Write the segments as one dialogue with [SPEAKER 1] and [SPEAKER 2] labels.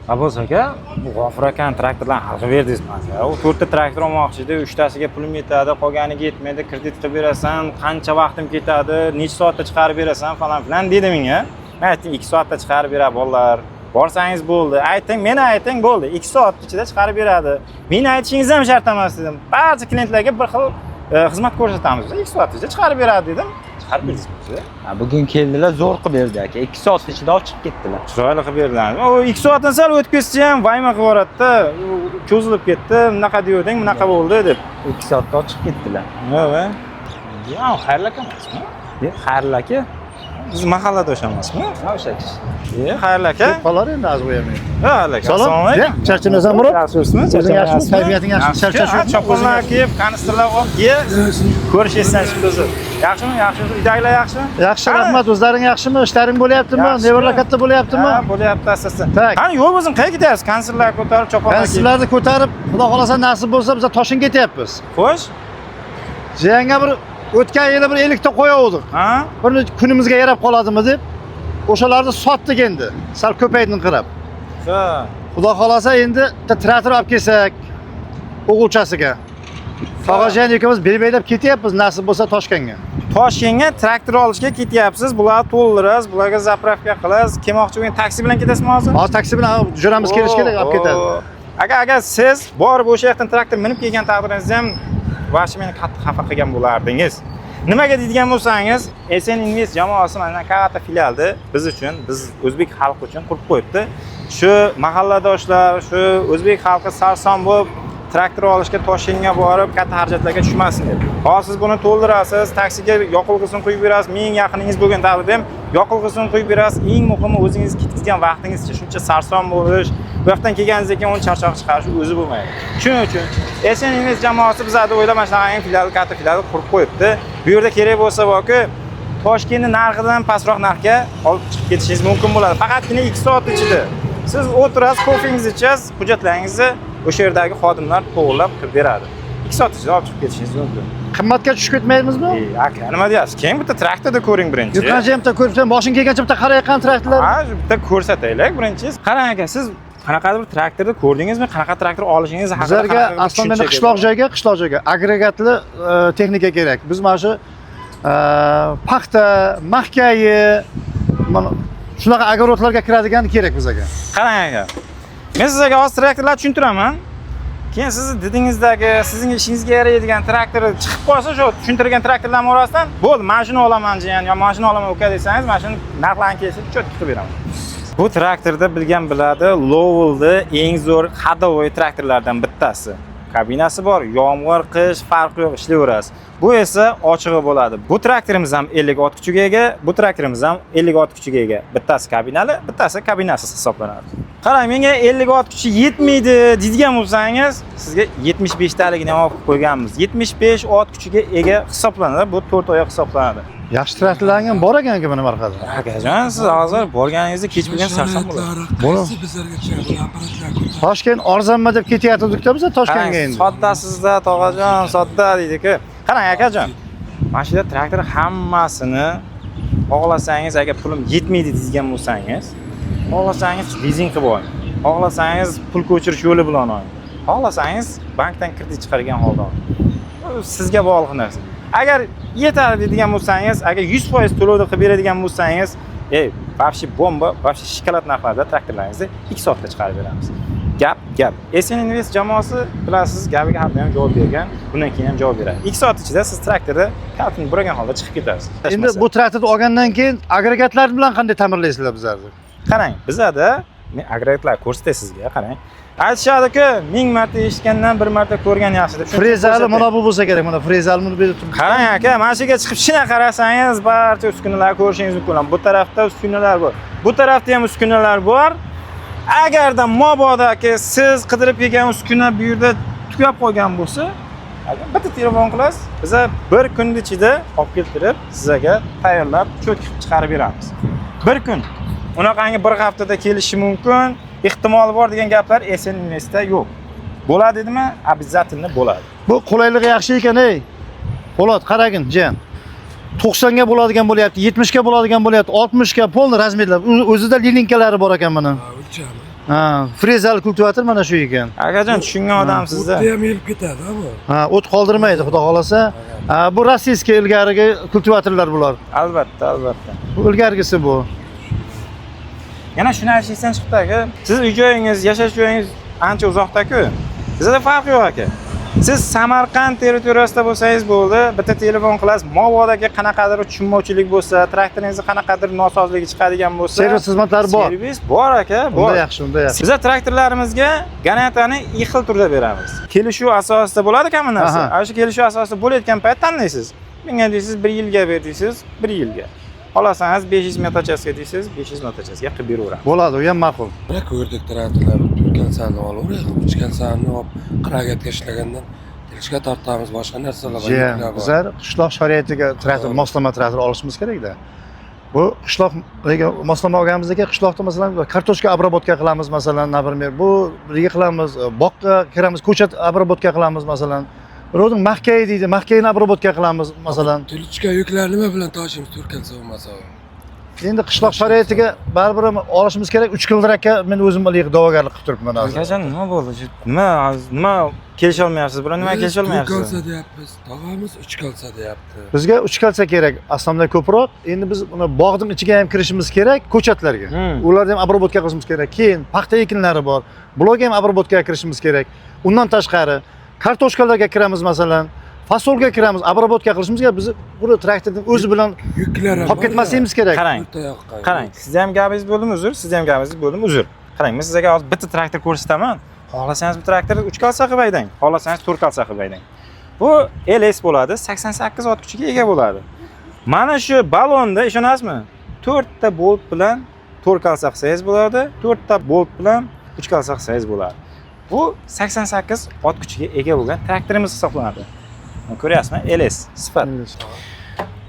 [SPEAKER 1] Abbos aka, bu G'ofur akani traktorlarni hal qilib berdingiz aka. U to'rtta traktor olmoqchi edi, uchtasiga pulim yetadi, qolganiga yetmaydi, kredit qilib berasan, qancha vaqtim ketadi, necha soatda chiqarib berasan falan filan dedi menga. Men aytdim, 2 soatda chiqarib beradi bolalar. Borsangiz bo'ldi. Ayting, meni ayting bo'ldi. 2 soat ichida chiqarib beradi. Meni aytishingiz ham shart emas dedim. Barcha klientlarga bir xil xizmat ko'rsatamiz. 2 soat ichida chiqarib beradi dedim. Chiqarib berdingiz siz?
[SPEAKER 2] Ha, bugun keldilar, zo'r qilib berdi aka. 2 soat ichida olib chiqib ketdilar.
[SPEAKER 1] Chiroyli qilib berdilar. U 2 soatdan sal o'tib ketsa ham vayma qilib yuboradida, u cho'zilib ketdi, bunaqa deyording, bunaqa bo'ldi deb.
[SPEAKER 2] 2 soatda olib chiqib ketdilar.
[SPEAKER 1] Yo'q, Ya, xayrli aka emasmi?
[SPEAKER 2] Xayrli aka.
[SPEAKER 1] Biz mahalladosh emasmi?
[SPEAKER 2] Ha, o'sha kishi.
[SPEAKER 1] Xayrli aka.
[SPEAKER 3] Qolar endi az bu ham.
[SPEAKER 1] Xayrli aka.
[SPEAKER 3] Salom.
[SPEAKER 1] Assalomu alaykum.
[SPEAKER 3] Ya, charchamaysan, Murod?
[SPEAKER 1] Yaxshimisizmi?
[SPEAKER 3] O'zing yaxshimi? Kayfiyating yaxshimi? Charchash yo'qmi?
[SPEAKER 1] Choponlar kiyib, kanistrlar olib, ye. Ko'rish esdan chiqdi o'zi. Yaxshimi? Yaxshi. Uydagilar yaxshimi?
[SPEAKER 3] Yaxshi,
[SPEAKER 1] Qani?
[SPEAKER 3] Rahmat. O'zlaring yaxshimi? Ishlaring bo'lyaptimi?
[SPEAKER 1] Yaxshi.
[SPEAKER 3] Nevarlar katta bo'lyaptimi?
[SPEAKER 1] Ha, bo'lyapti asosan.
[SPEAKER 3] Так.
[SPEAKER 1] Qani yo'q bo'lsin, qayerga ketyapsiz? Kanistrlar ko'tarib, choponlar kiyib.
[SPEAKER 3] Kanistrlarni ko'tarib, Xudo xolasa nasib bo'lsa biz Toshkentga ketyapmiz.
[SPEAKER 1] Xo'sh.
[SPEAKER 3] Jiyanga bir o'tgan yili bir 50 ta qo'yavdik.
[SPEAKER 1] Ha?
[SPEAKER 3] Bir kunimizga yarab qoladimi deb o'shalarni sotdik endi. Sal ko'paydinqirab.
[SPEAKER 1] Ha.
[SPEAKER 3] Xudo xolasa endi bitta traktor olib kelsak o'g'ilchasiga. Tog'ajiyan ikkovimiz belbaylab ketyapmiz nasib bo'lsa Toshkentga.
[SPEAKER 1] Toshkentga traktor olishga ketyapsiz, bularni to'ldirasiz, bularga заправка qilasiz, kelmoqchi bo'lgan taksi bilan ketasizmi hozir?
[SPEAKER 3] Hozir taksi bilan jo'ramiz kelish kerak, olib ketadi.
[SPEAKER 1] Oo. Aka, agar siz borib o'sha yoqdan traktor minib kelgan taqdiringizda ham вообще meni qattiq xafa qilgan bo'lardingiz. Nimaga deydigan bo'lsangiz, SN Invest jamoasi mana katta filialni biz uchun, biz o'zbek xalqi uchun qurib qo'yibdi. Shu mahalladoshlar, shu o'zbek xalqi sarson bo'lib traktor olishga Toshkentga borib katta xarajatlarga tushmasin deb. Hozir siz buni to'ldirasiz, taksiga yoqilg'isini quyib berasiz, ming yaqiningiz bo'lgan taqdirda ham yoqilg'isini quyib berasiz. Eng muhimi o'zingiz ketkazgan vaqtingizcha shuncha sarson bo'lish, bu yoqdan kelganingizdan keyin uni charchoq chiqarish o'zi bo'lmaydi. Shuning uchun SN Invest jamoasi bizlarni o'ylab mana shunaqa filial, katta filial qurib qo'yibdi. Bu yerda kerak bo'lsa borku, Toshkentni narxidan pastroq narxga olib chiqib ketishingiz mumkin bo'ladi. Faqatgina 2 soat ichida. Siz o'tirasiz, kofengizni ichasiz, hujjatlaringizni o'sha yerdagi xodimlar to'g'irlab qilib beradi. 2 soat ichida olib chiqib ketishingiz mumkin.
[SPEAKER 3] Qimmatga tushib ketmaymizmi?
[SPEAKER 1] Ey, aka, nima deyapsiz? Keyin bitta traktorda ko'ring birinchi.
[SPEAKER 3] Yurgancha ham bitta ko'rib, moshin kelgancha bitta qarayotgan traktorlar.
[SPEAKER 1] Ha, shu bitta ko'rsataylik birinchi. Qarang aka, siz qanaqadir bir traktorni ko'rdingizmi? Qanaqa traktor olishingiz haqida
[SPEAKER 3] Bizlarga
[SPEAKER 1] qanaqadir bir
[SPEAKER 3] aslida
[SPEAKER 1] tushuncha
[SPEAKER 3] qishloq joyga, qishloq joyga agregatli texnika kerak. Biz mana shu paxta, mahkayi, mana shunaqa огород larga kiradigan kerak bizga.
[SPEAKER 1] Qarang aka. Men sizlarga hozir traktorlarni tushuntiraman. Keyin sizni didingizdagi, sizning ishingizga yaraydigan traktor chiqib qolsa, shu tushuntirgan traktorlarning orasidan bo'ldi, mana shuni olaman jiyan, yo mana shuni olaman uka desangiz, mana shuni narxlarini kelishib чётко qilib beraman. Bu traktorda bilgan biladi, Lovellni eng zo'r ходовой traktorlardan bittasi. Kabinasi bor, yomg'ir, qish farqi yo'q, ishlayverasiz. Bu esa ochig'i bo'ladi. Bu traktorimiz ham 50 ot kuchiga ega, bu traktorimiz ham 50 ot kuchiga ega. Bittasi kabinali, bittasi kabinasiz hisoblanadi. Qarang, menga 50 ot kuchi yetmaydi deydigan bo'lsangiz, sizga 75 taligini ham olib qo'yganmiz. 75 ot kuchiga ega hisoblanadi. Bu 4 oyoq hisoblanadi.
[SPEAKER 3] Yaxshi traktorlarning ham bor ekan mana orqada.
[SPEAKER 1] Akajon, siz hozir borganingizda kech bo'lgan sarson bo'ladi.
[SPEAKER 3] Bo'ladi.
[SPEAKER 4] Qaysi bizlarga tushadi apparatlar ko'tarib.
[SPEAKER 3] Toshkent arzonmi deb ketayotgandik-da biz Toshkentga
[SPEAKER 1] Qarang,
[SPEAKER 3] endi.
[SPEAKER 1] soddasizda tog'ajon, sodda deydi-ku. Qarang akajon, mana shu yerda traktor hammasini xohlasangiz, agar pulim yetmaydi deydigan bo'lsangiz, xohlasangiz lizing qilib oling. Xohlasangiz pul ko'chirish yo'li bilan oling. Xohlasangiz bankdan kredit chiqargan holda oling. Bu sizga bog'liq narsa. Agar yetadi deydigan bo'lsangiz, agar 100% to'lovni qilib beradigan bo'lsangiz, ey, вообще bomba, вообще shokolad narxlarda traktorlaringizni 2 soatda chiqarib beramiz. Gap, gap. SN Invest jamoasi bilasiz, gapiga har doim javob bergan, bundan keyin ham javob beradi. 2 soat ichida siz traktorda kalitini buragan holda chiqib ketasiz.
[SPEAKER 3] Endi bu traktorni olgandan keyin agregatlar bilan qanday ta'mirlaysizlar bizlarni?
[SPEAKER 1] Qarang, bizada men agregatlar ko'rsatay sizga, qarang. Aytishadi-ku, ming marta eshitgandan bir marta ko'rgan yaxshi deb. Shuning uchun
[SPEAKER 3] Frezali
[SPEAKER 1] ko'rsatay.
[SPEAKER 3] mana bu bo'lsa kerak, mana frezali buni bu yerda turibdi.
[SPEAKER 1] Qarang aka, mana shu yerga chiqib shina qarasangiz, barcha uskunalarni ko'rishingiz mumkin. Bu tarafda uskunalar bor. Bu tarafda ham uskunalar bor. Agarda mabodo aka siz qidirib kelgan uskuna bu yerda tugab qolgan bo'lsa, aka bitta telefon qilasiz, biza bir kun ichida olib keltirib, sizlarga tayyorlab, чётко qilib chiqarib beramiz. Bir kun. Unaqangi bir haftada kelishi mumkin, ehtimoli bor degan gaplar SN Investda yo'q. Bo'ladi dedimi? Обязательно bo'ladi.
[SPEAKER 3] Bu qulayligi yaxshi ekan ey. Po'lat, qaragin, jiyan. 90 ga bo'ladigan bo'lyapti, 70 ga bo'ladigan bo'lyapti, 60 ga полный размер lar. O'zida линейка lari bor ekan buni.
[SPEAKER 4] O'lchami.
[SPEAKER 3] Ha, frezali kultivator mana shu ekan.
[SPEAKER 1] Akajon, tushungan odamsiz-da.
[SPEAKER 4] O'tda ham yelib ketadi bu.
[SPEAKER 3] Ha, o't qoldirmaydi, xudo xolasa. Ha, bu rossiyskiy ilgarigi kultivatorlar bular.
[SPEAKER 1] Albatta, albatta.
[SPEAKER 3] Bu ilgarigisi bu.
[SPEAKER 1] Yana shuni aytish esdan chiqdi aka. Siz uy joyingiz, yashash joyingiz ancha uzoqda-ku. Bizda farq yo'q aka. Siz Samarqand territoriyasida bo'lsangiz bo'ldi, bitta telefon qilasiz. Mabodoki qanaqadir tushunmovchilik bo'lsa, traktoringizda qanaqadir nosozligi chiqadigan bo'lsa,
[SPEAKER 3] Servis xizmatlari bor.
[SPEAKER 1] Servis bor aka, bor.
[SPEAKER 3] Unda yaxshi, unda yaxshi.
[SPEAKER 1] Biza traktorlarimizga garantiyani ikki xil turda beramiz. Kelishuv asosida bo'ladi hamma narsa.
[SPEAKER 3] Aha.
[SPEAKER 1] Ana shu kelishuv asosida bo'layotgan payt tanlaysiz. Menga deysiz 1 yilga ber deysiz, 1 yilga. Xohlasangiz 500 metachasga deysiz, 500 metachasga qilib beraveramiz.
[SPEAKER 3] Bo'ladi, u ham ma'qul.
[SPEAKER 4] Mana ko'rdik traktorlar to'rtkan olaveradi, uchgan olib qiragatga ishlagandan telishga tortamiz, boshqa narsalar bor,
[SPEAKER 3] Jiyan,
[SPEAKER 4] yuklar bor.
[SPEAKER 3] bizlar qishloq sharoitiga traktor, moslama traktor olishimiz kerakda. Bu qishloq lekin moslama olganimizdan keyin qishloqda masalan kartoshka обработка qilamiz masalan, например, bu birga qilamiz, boqqa kiramiz, ko'chat обработка qilamiz masalan. Birovning mahkayi deydi, mahkayini обработка qilamiz masalan.
[SPEAKER 4] Telishga yuklar nima bilan toshimiz to'rtkan bo'lmasa?
[SPEAKER 3] Endi qishloq sharoitiga baribir ham olishimiz kerak. 3 kildirakka men o'zim haligi da'vogarlik qilib turibman hozir.
[SPEAKER 1] Akajon, nima bo'ldi? Nima nima kelisha olmayapsiz? Bilan nima kelisha olmayapsiz?
[SPEAKER 4] To'rt kolsa deyapmiz, tog'amiz uch kolsa deyapti.
[SPEAKER 3] Bizga 3 kalsa kerak, aslida ko'proq. Endi biz uni bog'ning ichiga ham kirishimiz kerak, ko'chatlarga. Ularni ham обработка qilishimiz kerak. Keyin paxta ekinlari bor. Bularga ham обработка ga kirishimiz kerak. Undan tashqari kartoshkalarga kiramiz masalan, fasolga kiramiz, обработка qilishimiz kerak. Biz buni traktorning o'zi bilan
[SPEAKER 4] Yuklar ham
[SPEAKER 3] qolib ketmasligimiz kerak.
[SPEAKER 1] Qarang.
[SPEAKER 4] O'rta yoqqa.
[SPEAKER 1] Qarang, sizni ham gapingiz bo'ldimi uzr, sizni ham gapingiz bo'ldimi uzr. Qarang, men sizga hozir bitta traktor ko'rsataman. Xohlasangiz bu traktorni 3 kolsa qilib haydang, xohlasangiz 4 kolsa qilib haydang. Bu LS bo'ladi, 88 ot kuchiga ega bo'ladi. Mana shu balonda ishonasizmi? 4 ta bolt bilan 4 kolsa qilsangiz bo'ladi, 4 ta bolt bilan 3 kolsa qilsangiz bo'ladi. Bu 88 ot kuchiga ega bo'lgan traktorimiz hisoblanadi. Mana ko'ryapsizmi? LS sifat.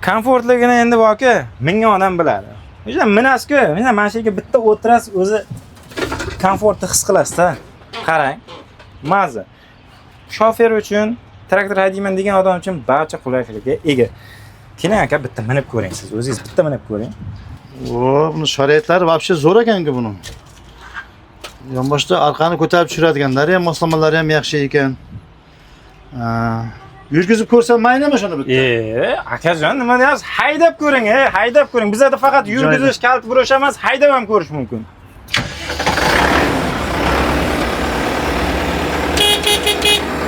[SPEAKER 1] Komfortligini endi borku, mingan odam biladi. O'sha minasiz-ku, mana shu yerga bitta o'tirasiz, o'zi komfortni his qilasizda. Qarang, maza. Shofer uchun, traktor haydayman degan odam uchun barcha qulayliklarga ega. Keling aka, bitta minib ko'ring siz, o'zingiz bitta minib ko'ring.
[SPEAKER 3] O, buni sharoitlari вообще zo'r ekan-ku buni. Yonboshda arqani ko'tarib tushiradiganlari ham, moslamalari ham yaxshi ekan. Ha, yurgizib ko'rsam maylimi shuni bitta?
[SPEAKER 1] Akajon, nima deyapsiz? Haydab ko'ring, haydab ko'ring. Bizada faqat yurgizish, kalit burish emas, haydab ham ko'rish mumkin.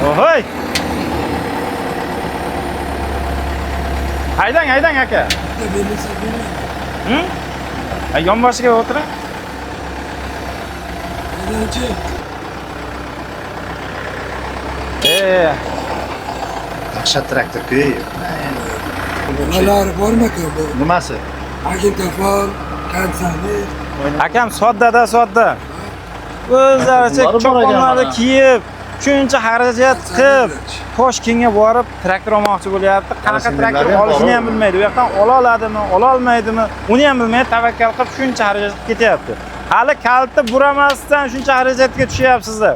[SPEAKER 1] Ohoy! Haydang, haydang aka.
[SPEAKER 4] Bitta berilsa beradi.
[SPEAKER 1] Yonboshiga o'tiring.
[SPEAKER 4] Haydanchi.
[SPEAKER 3] Dahshat traktor-ku.
[SPEAKER 4] Nimalari bormi-ku bu?
[SPEAKER 3] Nimasi?
[SPEAKER 4] Magnitofon, konditsioner.
[SPEAKER 1] Akam soddada sodda. O'zlaricha
[SPEAKER 3] Bor ekan
[SPEAKER 1] choponlarni
[SPEAKER 3] mana.
[SPEAKER 1] kiyib, shuncha xarajat qilib, Toshkentga borib traktor olmoqchi bo'lyapti. Qanaqa
[SPEAKER 3] Ana
[SPEAKER 1] traktor
[SPEAKER 3] singillari ham
[SPEAKER 1] olishini
[SPEAKER 3] bor.
[SPEAKER 1] ham bilmaydi. U yoqdan ola oladimi, ola olmaydimi, uni ham bilmay tavakkal qilib shuncha xarajat qilib ketyapti. Hali kalta buramasdan shuncha xarajatga tushyapsizlar.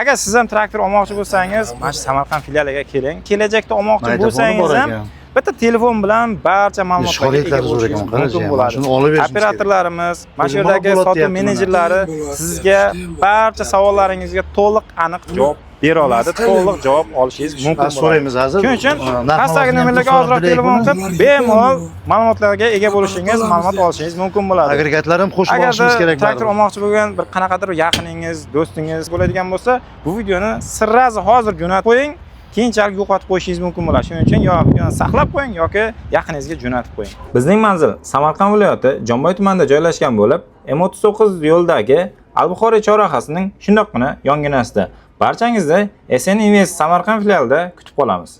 [SPEAKER 1] Agar siz ham traktor olmoqchi bo'lsangiz, mana shu Samarqand filialiga keling. Kelajakda olmoqchi
[SPEAKER 3] Magnitofoni bor
[SPEAKER 1] bo'lsangiz ham
[SPEAKER 3] ekan.
[SPEAKER 1] bitta telefon bilan barcha ma'lumotlarga ega
[SPEAKER 3] Sharoitlari zo'r
[SPEAKER 1] bo'lishingiz
[SPEAKER 3] ekan, qarang,
[SPEAKER 1] mumkin
[SPEAKER 3] mana
[SPEAKER 1] bo'ladi.
[SPEAKER 3] shuni olib berishimiz kerak.
[SPEAKER 1] Operatorlarimiz, mana shu
[SPEAKER 3] O'zi
[SPEAKER 1] yerdagi
[SPEAKER 3] nima bo'ladi
[SPEAKER 1] sotuv
[SPEAKER 3] deyapti mana.
[SPEAKER 1] menejerlari
[SPEAKER 4] Bo'ladi,
[SPEAKER 1] sizga
[SPEAKER 4] deyapti.
[SPEAKER 1] barcha savollaringizga to'liq aniq javob bera oladi.
[SPEAKER 4] Masala
[SPEAKER 1] To'liq
[SPEAKER 4] nima?
[SPEAKER 1] javob olishingiz mumkin
[SPEAKER 3] Ha,
[SPEAKER 1] bo'ladi.
[SPEAKER 3] so'raymiz hozir.
[SPEAKER 1] Shuning uchun
[SPEAKER 3] Ha, narx
[SPEAKER 1] pastdagi
[SPEAKER 3] navosini ham
[SPEAKER 1] nomerlarga
[SPEAKER 3] so'rab
[SPEAKER 1] ozroq
[SPEAKER 3] bilaylik
[SPEAKER 1] telefon
[SPEAKER 3] buni.
[SPEAKER 1] qilib,
[SPEAKER 4] Ular
[SPEAKER 1] bemalol
[SPEAKER 4] yetadimi?
[SPEAKER 1] ma'lumotlarga ega bo'lishingiz,
[SPEAKER 4] Olamiz
[SPEAKER 1] ma'lumot
[SPEAKER 4] deyapti.
[SPEAKER 1] olishingiz mumkin bo'ladi.
[SPEAKER 3] Agregatlar ham qo'shib
[SPEAKER 1] Agarda
[SPEAKER 3] olishimiz kerak
[SPEAKER 1] traktor
[SPEAKER 3] baribir.
[SPEAKER 1] olmoqchi bo'lgan bir qanaqadir yaqiningiz, do'stingiz bo'ladigan bo'lsa, bu videoni sirrazi hozir jo'natib qo'ying. Keyinchalik yo'qotib qo'yishingiz mumkin bo'ladi. Shuning uchun yo videoni saqlab qo'ying yoki yaqiningizga jo'natib qo'ying. Bizning manzil Samarqand viloyati Jomboy tumanida joylashgan bo'lib, M39 yo'lidagi Al-Buxoriy chorrahasining shundoqqina yonginasida. Barchangizni SN Invest Samarqand filialida kutib qolamiz.